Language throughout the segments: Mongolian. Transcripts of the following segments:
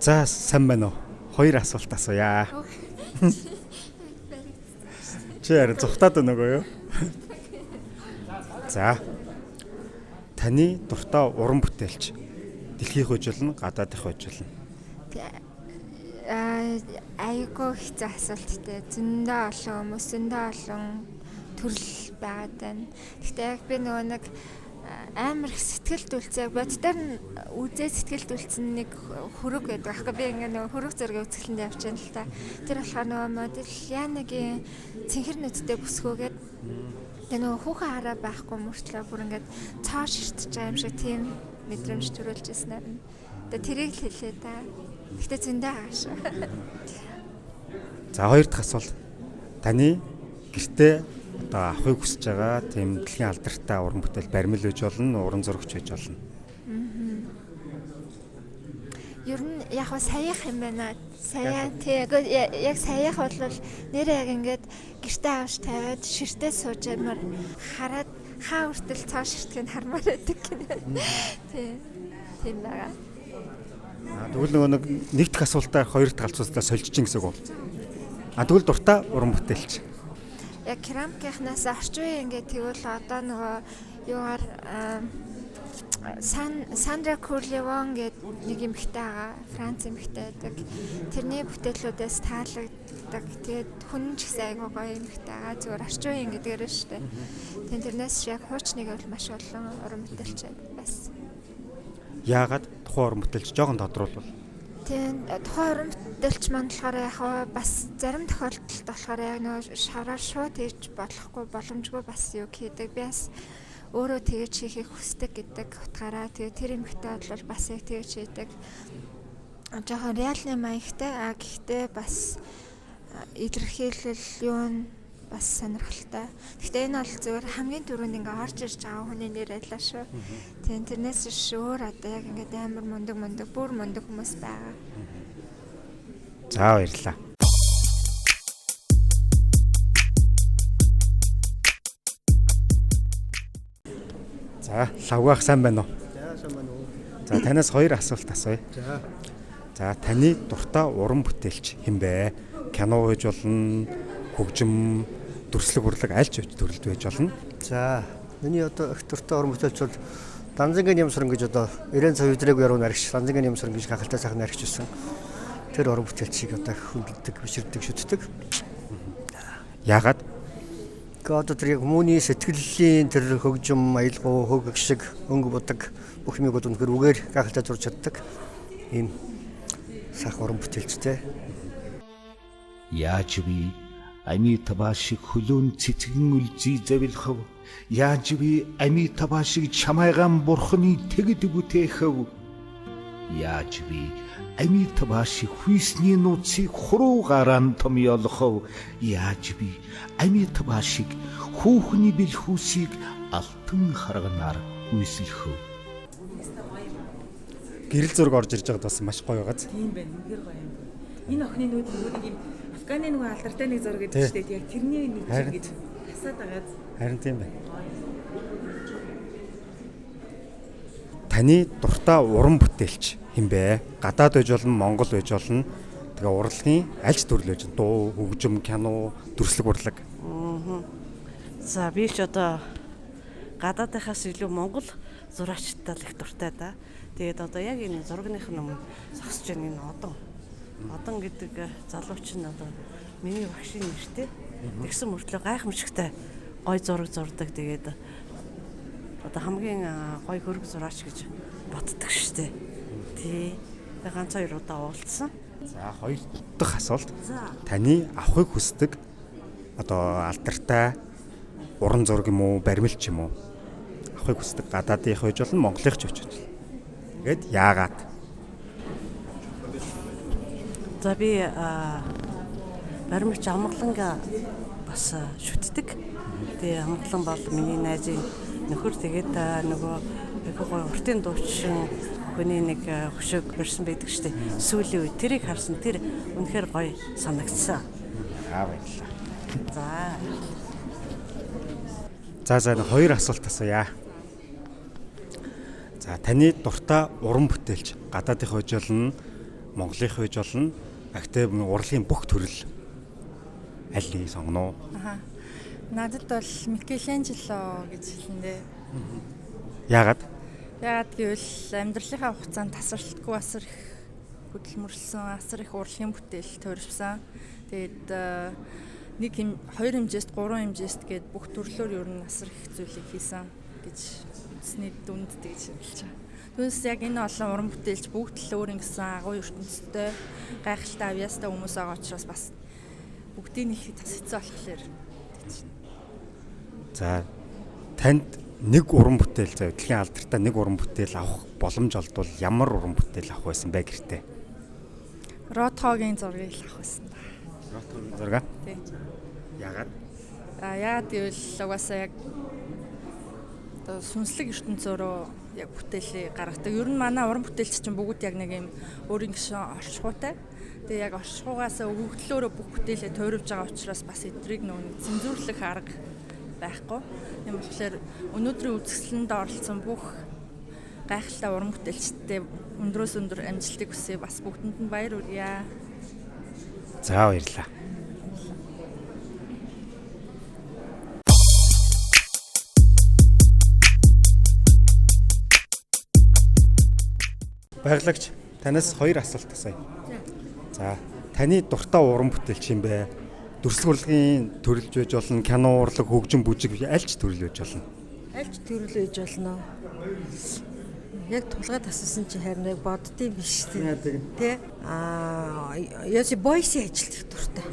За, сайн байна уу? Хоёр асуулт асууя. Чи харин зүхтаад байна уу юу? За. Таны дуртай уран бүтээлч дэлхийн хөгжил болно, гадаадын хөгжил болно. Айгүй хэцүү асуулттай. Зөндөө олон хүмүүс, зөндөө олон төрөл байгаад байна. Гэхдээ яг би нөгөө нэг амар их сэтгэлд үлдсэн. Боддоор нь үзээ сэтгэлд үлдсэн нэг хөрөг гэдэг байхгүй. Би ингээ нөгөө хөрөг зургийг үзэсгэлэнд явж байна л та. Тэр болохоор нөгөө модель Янагийн цэнхэр нүдтэй бүсгүйгээд тэгээ нөгөө хүүхэн хараа байхгүй мөртлөө бүр ингээд цоо ширтэж байгаа юм шиг тийм мэдрэмж төрүүлж ирсэн юм. Тэгээ тэрийг л хэлээ та. Гэхдээ зөндөө байгаа шүү. За, хоёр дахь асуулт. Таны гэртээ одоо авахыг хүсэж байгаа тийм дэлхийн алдартай уран бүтээл баримл байж болно, уран зурагч байж болно. Ер нь яг ба саяах юм байна. Саяа тий яг саяах бол нэрээ яг ингээд гэртээ авч тавиад ширтээ сууж амар хараад хаа хүртэл цоо ширтгийг хармаар байдаг гинэ. Тий. Тийм байгаа. Тэгвэл нөгөө нэг дэх асуултаар хоёр дахь асуултаа сольж чинь гэсэн үг үү? Тэгвэл дуртай уран бүтээлч. Яг керамикийнхнаас орчин үеийн ингээд тэгвэл одоо нөгөө юугаар Сандра Курливон гэдэг нэг эмэгтэй байгаа. Франц эмэгтэй байдаг. Тэрний бүтээлүүдээс таалагддаг. Тэгээд хүн ч гэсэн айгүй гоё эмэгтэй байгаа. Зүгээр орчин үеийн гэдгээр нь шүү дээ. Тэгээд тэрнээс яг хуучныг бол маш олон уран бүтээлч бас. Яагаад тухайн уран бүтээлч жоохон тодруулбал? Тийм, тухайн уран бүтээлч маань болохоор яг бас зарим тохиолдолд болохоор яг нөгөө шавраар шууд хийж болохгүй боломжгүй бас юу хийдэг. Би бас өөрөө тэгэж хийхийг хүсдэг гэдэг утгаараа тэгээ тэр эмэгтэй бол бас яг тэгэж хийдэг. Жоохон реалны маягтай, а гэхдээ бас илэрхийлэл юу нь бас сонирхолтой. Гэхдээ энэ бол зөвхөн хамгийн түрүүнд ингээ орж ирж байгаа хүний нэр байлаа шүү. Тийм, тэрнээс биш өөр одоо яг ингээд амар мундаг бүр мундаг хүмүүс байгаа. За, баярлалаа. За, лавгаах сайн байна уу? За, сайн байна уу? За, танаас хоёр асуулт асууя. За. За, таны дуртай уран бүтээлч хэн бэ? Кино байж болно, хөгжим, дүрслэг урлаг аль ч төрөлд байж болно. За, миний одоо их дуртай уран бүтээлч бол Данзангийн Нямсран гэж одоо 90 цаг өдрөөг яруу наригч Данзангийн Нямсран гэж гахалтай сайхан наригч байсан. Тэр уран бүтээлчийг одоо хүндэлдэг, биширдэг, шүтдэг. Яагаад? Гэхдээ одоо тэр яг хүмүүний сэтгэлийн тэр хөгжим, аялгау, хөг шиг өнгө будаг бүх юмыг одоо үнэхээр үгээр гахалтай зурж чаддаг. Ийм сайхан уран бүтээлчтэй. Яаж би Амитаба шиг хөлөөн цэцгэн үлзий завилхав? Яаж би Амитаба шиг чамайгаан бурхны тэгд бүтээхэв? Яаж би Амитаба шиг хүйсний нууцыг хуруугаараа томьёолохов? Яаж би Амитаба шиг хүүхний бэлхүүсийг алтан харганаар үйсэлхэв? Гэрэл зураг орж ирж байгаад бас маш гоё байгааз. Тийм байна. Үнэхээр гоё юм. Энэ охины нүд нөгөө нэг юм Афганы нөгөө алдартай нэг зураг гэдэг чинь яг тэрний нүд шиг гэж хасаад байгааз. Харин тийм байна. Таны дуртай уран бүтээлч хэн бэ? Гадаад байж болно, Монгол байж болно. Тэгээ урлагийн аль ч төрөл байж болно. Дуу, хөгжим, кино, дүрслэг урлаг. За, би ч одоо гадаадынхаас илүү Монгол зураачтай л их дуртай да. Тэгээд одоо яг энэ зурагных нь өмнө зогсож байгаа энэ Одон. Одон гэдэг залууч нь одоо миний багшийн нэртэй. Тэгсэн мөртлөө гайхамшигтай гой зураг зурдаг. Тэгээд одоо хамгийн гой хөрөг зураач гэж боддог штэ. Тий. Тэгээд ганц хоёр удаа уулзсан. За, хоёр дахь асуулт. Таны авахыг хүсдэг одоо алдартай уран зураг юм уу, баримлч юм уу? Авахыг хүсдэг гадаадынх байж болно, монголынх ч байж болно. Тэгээд яагаад? За, би баримлч Амгаланга бас шүтдэг. Тэгээ Амгалан бол миний найзын нөхөр. Тэгээд нөгөө их гоё уртын дуучин хүний нэг хөшөөг барьсан байдаг штэ. Сүүлийн үед тэрийг харсан, тэр үнэхээр гоё санагдсан. Аа, баярлалаа. За. За, за, хоёр асуулт асууя. За, таны дуртай уран бүтээлч гадаадынх байж болно, Монголынх байж болно. Агтай урлагийн бүх төрөл аль нэгийг сонгоно уу? Аха. Надад бол Микеланджело гэж хэлэндээ. Яагаад? Яагаад гэвэл амьдралынхаа хугацаанд тасралтгүй асар их хөдөлмөрлсөн, асар их урлагийн бүтээл туурвсан. Тэгээд нэг юм хоёр хэмжээст, гурван хэмжээст гээд бүх төрлөөр ер нь асар их зүйлийг хийсэн гэж үзсний дүнд тэгж хэлж байгаа. Түүнээс яг энэ олон уран бүтээлч бүгд л өөр ингэсэн агуу ертөнцтэй гайхалтай авьяастай хүмүүс байгаа учраас бас бүгдийг нь их тас хэцүү болохоор тэгж. За танд нэг уран бүтээл заа дэлхийн алдартай нэг уран бүтээл авах боломж олдвол ямар уран бүтээл авах байсан бэ гэртээ? Ротхогийн зургийг л авах байсан да. Ротхогийн зураг? Тий. Яагаад? А яагаад гэвэл угаасаа яг одоо сүнслэг ертөнцөөрөө яг бүтээлээ гаргадаг. Ер нь манай уран бүтээлч чинь бүгд яг нэг юм өөрийн гишүүн оршихуйтай. Тэгээ яг оршихугаас өгөгдлөөрөө бүх бүтээлээ тойруулж байгаа учраас бас эдрийг нөгөө нэг цензуурлах арга байхгүй. Тийм болохоор өнөөдрийн үзэсгэлэнд оролцсон бүх гайхалтай уран бүтээлчтэй өндрөөс өндөр амжилтыг хүсье. Бас бүгдэнд нь баяр хүргье. За баярлалаа. Баярлагч танаас хоёр асуулт асууя. За таны дуртай уран бүтээлч юм бэ? Дүрслэх урлагийн төрөлж байж болно, кино урлаг, хөгжим бүжиг аль ч төрөл байж болно. Аль ч төрөл байж болно. Яг тулгаад асуусан чи харин яг боддсон биш тий. Тэ? Аа, Йоси Бойсын ажилд их дуртай.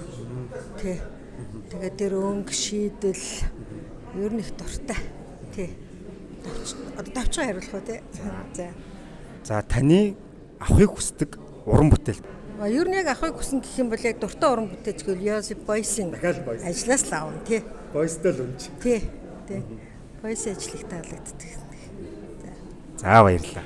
Тэ. Тэгээд тэр өнгө шийдэл ер нь их дуртай. Тэ. Одоо давчгаа хариулах уу тий? За. За таны авахыг хүсдэг уран бүтээл. Ер нь яг авахыг хүсэн гэх юм бол яг дуртай уран бүтээлч гэвэл Йосип Бойсын ажлаас л авна тий. Бойстой л үнч. Тий. Тий. Бойсын ажлыг таалагддаг. За баярлалаа.